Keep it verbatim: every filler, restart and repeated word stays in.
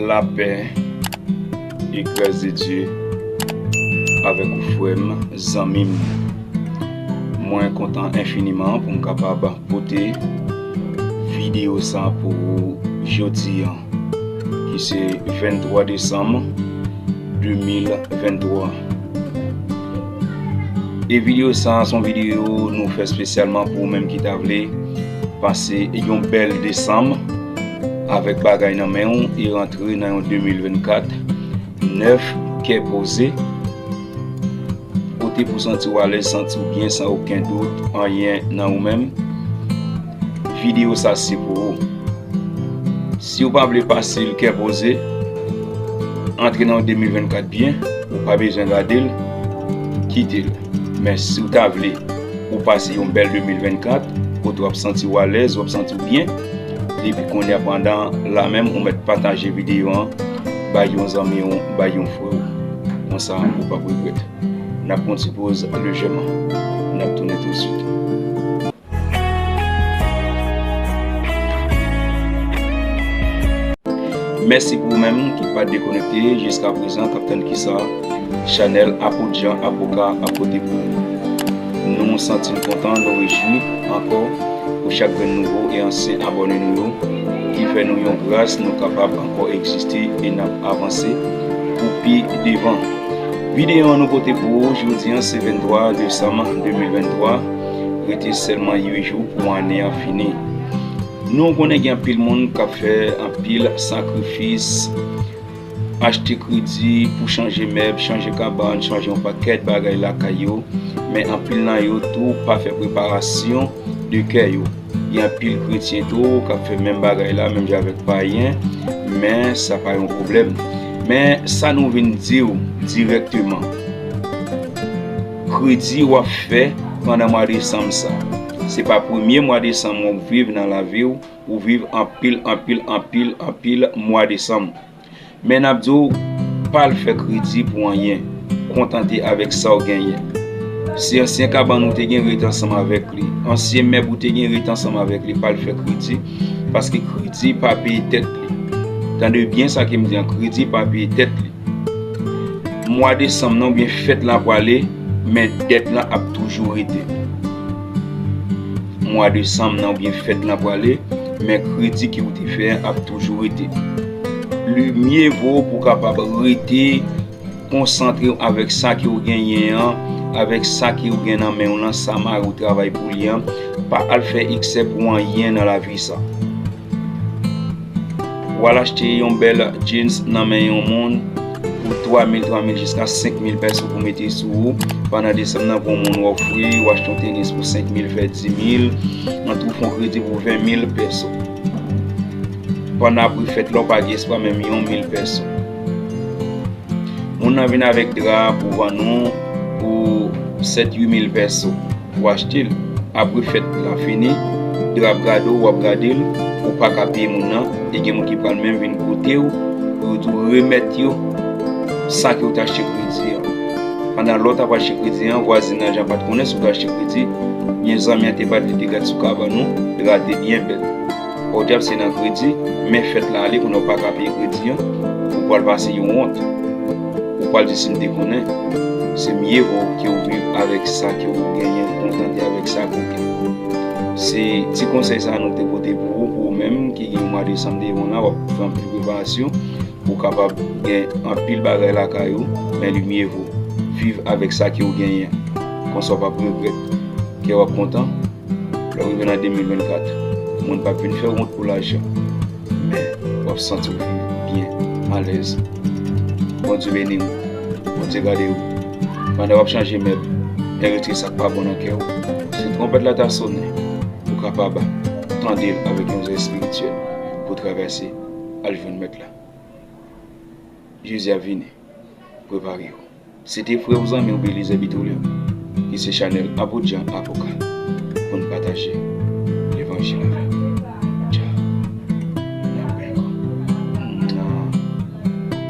Lapè e gras de Dye avèk ou, frè m, zanmi m. Mwen kontan enfiniman pou m kapab pote videyo sa pou ou jodi a, ki se venntwa desanm de mil venntwa. E videyo sa a se yon videyo nou fè espesyalman pou ou menm ki ta vle pase yon bèl desanm avèk bagay nan men w e rantre nan yon de mil vennkat nèf, kè poze, kote pou santi w alèz, santi w byen san okenn dout, anyen nan ou menm. Videyo sa se pou ou. Si w pa vle pase l kè poze, antre nan yon de mil vennkat byen, ou pa bezwen gade l, kite l. Men si w ta vle ou pase yon bèl de mil vennkat, kote w ap santi w alèz, w ap santi w byen, depi kounye a pandan la menm ou mèt pataje videyo an, bay yon zanmi w, bay yon frè w. Konsa ou p ap regrèt. N ap pran ti poz lejèman. N ap tounen tousuit. Mèsi pou ou menm ki pa dekonekte jiska prezan, k ap tann kisa chanèl Apot Jan Apoka ap pote pou ou. Nou santi n kontan, nou rejwi ankò pou chak grenn nouvo e ansyen abòne nou yo, ki fè nou yon gras nou kapab ankò egziste e n ap avanse pou pi devan. Videyo an nou pote pou ou jodi an se venntwa desanm de mil venntwa, rete sèlman uit jou pou ane a fini. Nou konnen gen anpil moun k ap fè anpil sakrifis, achte kredi pou chanje mèb, chanje kabann, chanje yon pakèt bagay lakay yo, men anpil nan yo tou pa fè preparasyon de kè yo. Gen anpil kretyen tou k ap fè menm bagay la, menm jan avèk payen, men sa pa yon pwoblèm. Men sa nou vin di w dirèkteman, kredi w ap fè pandan mwa desanm sa, se pa premye mwa desanm w ap viv nan lavi w, ou viv anpil, anpil, anpil, anpil mwa desanm. Men n ap di w, pa al fè kredi pou anyen. Kontante avèk sa w genyen. Si ansyen kabann ou te gen, ret ansanm avèk li. Ansyen mèb ou te gen, ret ansanm avèk li. Pa al fè kredi, paske kredi pa peye tèt li. Tande byen sa ke m di an, kredi pa peye tèt li. Mwa desanm nan oubyen fèt la pwale, men dèt la ap toujou rete. Mwa desanm nan oubyen fèt la pwale, men kredi ke w te fè a ap toujou rete. Li mye vo pou w kapab rete konsantre w avèk sa ke w genyen an, avèk sa ke w gen nan men w lan, sa mari w travay pou li an. Pa al fè eksè pou anyen nan lavi sa. W al achte yon bèl jeans nan men yon moun pou twa mil, twa mil jiska senk mil pèso pou mete sou ou. Pandan desanm nan, pou yon moun w ofri, w achte yon tenis pou senk mil, fè dis mil, antre w fè yon kredi pou ven mil pèso. Pandan apre fèt la, w pa gen espwa menm yon mil pèso. Moun nan vin avèk dra pou vann ou pou sèt, uit mil pèso. Ou achte l. Apre fèt la fini, dra ap gade w, w ap gade l, ou pa ka peye moun nan, e gen moun ki pral menm vin kote w pou yo tou remèt yo sa ke w t achte kredi an. Pandan lè w t ap achte kredi an, vwazin nan jan pa t konnen si w t achte kredi, byen zanmi an te bat li, te gad sou kabann ou, dra te byen bèl. Odyab se nan kredi, men fèt la ale, kounye a w pa ka peye kredi an, ou pral pase yon wont. Ou pral di si m te konnen, se mye vo ke w viv avèk sa ke w genyen, kontante avèk sa ke w genyen. Se ti konsèy sa a nou te pote pou ou, pou ou menm ki gen yon mwa desanm devan w la, w ap fè anpil preparasyon, pou w kapab gen anpil bagay lakay ou, men li mye vo viv avèk sa ke w genyen. Konsa w p ap regrèt, kè w ap kontan. Lè w rive nan de mil vennkat, moun p ap vin fè w wont pou lajan, men w ap santi w viv byen, alèz. Bondye beni w. Bondye gade w. Pandan w ap chanje mèb, men retire sa k pa bon nan kè w. Si twonpèt la ta sonnen, ou kapab tande l avèk yon zòrèy espirityèl pou w travèse al jwenn Mèt la. Jezi ap vini. Prepare w. Se te frè ou zanmi w Belize Bitolyo, ki se chanèl Apot Jan Apoka, pou n pataje levanjil avè w.